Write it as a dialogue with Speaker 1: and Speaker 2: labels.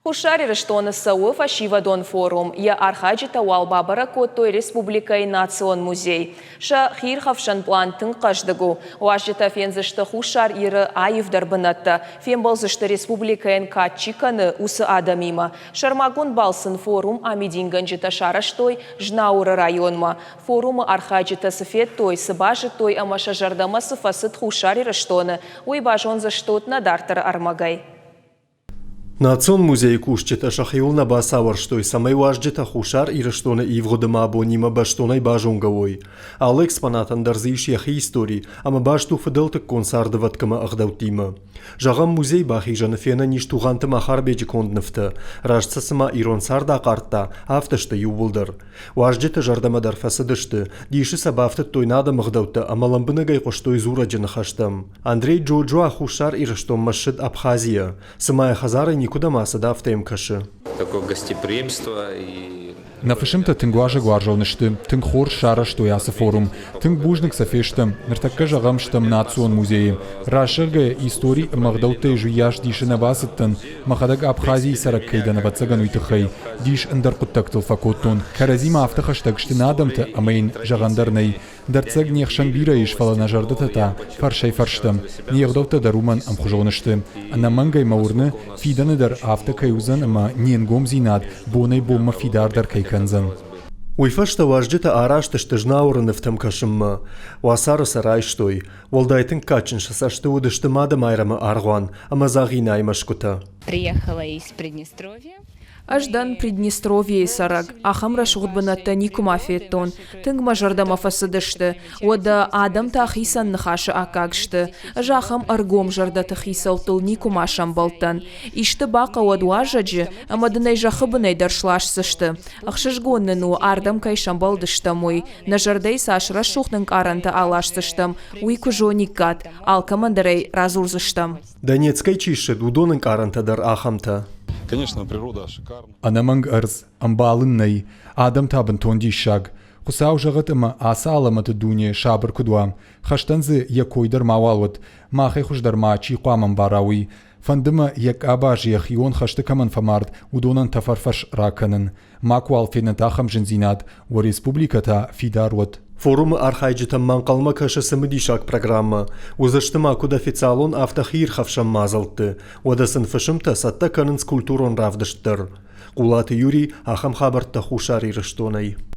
Speaker 1: Хуссар Ирыстоны цӕуы фӕсивӕдон форум. Йӕ архайджытӕ уал бабӕрӕг кодтой республикӕйы Национ музей. Сӕ хиирхӕфсӕн пълан тынг хъӕздыг у. Уазджытӕ фендзысты Хуссар Иры аивдӕр бынӕттӕ, фембӕлдзысты республикӕйӕн кад чи кӕны, уыцы адӕмимӕ. Сӕрмагонд балц сын форум амидингӕнджытӕ сарӕзтой Знауыры районмӕ. Форумы архайджытӕ цы федтой, цы базыдтой ӕмӕ сӕ зӕрдӕмӕ цы фӕцыд Хуссар Ирыстоны, уый базондзыстут нӕ дарддӕры ӕрмӕгӕй.
Speaker 2: Национ музейы кусджытӕ сӕхиуыл нӕ бацауӕрстой, цӕмӕй уазджытӕ Хуссар Ирыстоны ивгъуыды ӕмӕ абонимӕ бӕстонӕй базонгӕ уой. Алы экспонатӕн дӕр дзы ис йӕхи истори ӕмӕ баст у фыдӕлтыккон цардывӕтк ӕмӕ ӕгъдӕуттимӕ. Зӕгъӕм, музейы бахизӕны фенӕн ис Тугъанты Махарбеджы конд нывтӕ, раст сӕ цыма ирон цард ахъардта, афтӕ сты иууылдӕр. Уазджыты зӕрдӕмӕ дӕр фӕцыдысты, дисы сӕ бафтыдтой нӕ адӕмы ӕгъдӕуттӕ ӕмӕ лӕмбынӕгӕй хъуыстой дзурӕджы ныхӕстӕм. Андрей Джоджуа Хуссар Ирыстонмӕ ссыд Абхазийӕ. Цыма йӕ хӕдзарӕй никуыдӕм ацыд, афтӕ йӕм кӕсы.
Speaker 3: Такое гостеприимство и
Speaker 4: Нӕ фысымтӕ тынг уазӕгуарзон сты, тынг хорз сарӕзтой ацы форум. Тынг бузныг сӕ фестӕм. Ныртӕккӕ зӕгъӕм стӕм национ музейы. Рӕсугъдгӕ истори ӕмӕ ӕгъдӕуттӕй уыйас дисы нӕ бацыдтӕн, мӕхӕдӕг Абхазийы цӕрӕг кӕй дӕн, ӕвӕццӕгӕн уый тыххӕй. Дис ӕндӕр хъуыддӕгтыл фӕкодтон. Кӕрӕдзимӕ афтӕ хӕстӕг сты нӕ адӕмтӕ ӕмӕ йын зӕгъӕн дӕр нӕй. Дӕрддзӕг не хсӕн бирӕ ис, фӕлӕ нӕ зӕрдӕтӕ та фӕрсӕй-фӕрстӕм. Не гъдӕуттӕ дӕр уымӕн ӕмхуызон сты. Ӕнӕмӕнгӕй мӕ уырны, фидӕны дӕр афтӕ кӕй уыдзӕн ӕмӕ не нгомдзинад бонӕй-бонмӕ фидардӕр кӕй кӕндзӕн.
Speaker 2: Уый фӕстӕ уазджытӕ араст сты Знауыры нывтӕм кӕсынмӕ. Уацары сӕ райстой. Уӕлдай тынг кадджын сӕ цӕсты уыдысты Мады Майрӕмы аргъуан ӕмӕ Дзагъинайы мӕсгуытӕ.
Speaker 5: Приехала из Приднестровья.
Speaker 1: Ӕз дӕн Приднестровьейы цӕрӕг. Ахӕм рӕсугъд бынӕттӕ никуыма федтон. Тынг мӕ зӕрдӕмӕ фӕцыдысты. Уӕдӕ адӕм та хицӕн ныхасы аккаг сты. Ӕз ахӕм ӕргом зӕрдӕты хицӕуттыл никуыма сӕмбӕлдтӕн. Исты бахъӕуӕд уазӕджы, ӕмӕ дын ӕй зӕххы бынӕй дӕр сласдзысты. Ӕхсызгон нын у, ардӕм кӕй сӕмбӕлдыстӕм, уый. Нӕ зӕрдӕйы цас рӕсугъд ӕнкъарӕнтӕ аласдзыстӕм, уый куы зониккат, алкӕмӕн дӕр ӕй радзурдзыстӕм.
Speaker 2: Донецкӕй чи ссыд, уыдон ӕнкъарӕнтӕ дӕр ахӕмтӕ.
Speaker 6: Конечно, природа шикарна.
Speaker 4: Ӕнӕмӕнг ӕрдз, ӕмбал ын нӕй, адӕм та бынтон диссаг. Хуыцау зӕгъӕд ӕмӕ ацы алӕмӕты дуне сабыр куыд уа. Хӕстӕн дзы йӕ кой дӕр мауал уӕд. Махӕй хуыздӕр ма чи хъуамӕ ӕмбара уый. Фӕнды мӕ, йӕ къабаз йӕхион хӕсты кӕмӕн фӕмард, уыдонӕн тӕфӕрфӕс ракӕнын. Макуал фенӕд ахӕм зындзинад, уӕ республикӕ та фидар уӕд.
Speaker 2: Форумы архайджытӕм ма ӕнхъӕлмӕ кӕсы цымыдисаг программӕ. Уыдзысты ма куыд официалон, афтӕ хиирхӕфсӕн мадзӕлтты. Уӕдӕ сын фысымтӕ цӕттӕ кӕнынц культурон равдыст дӕр. Хъулаты Юрий ахӕм хабӕрттӕ Хуссар Ирыстонӕй.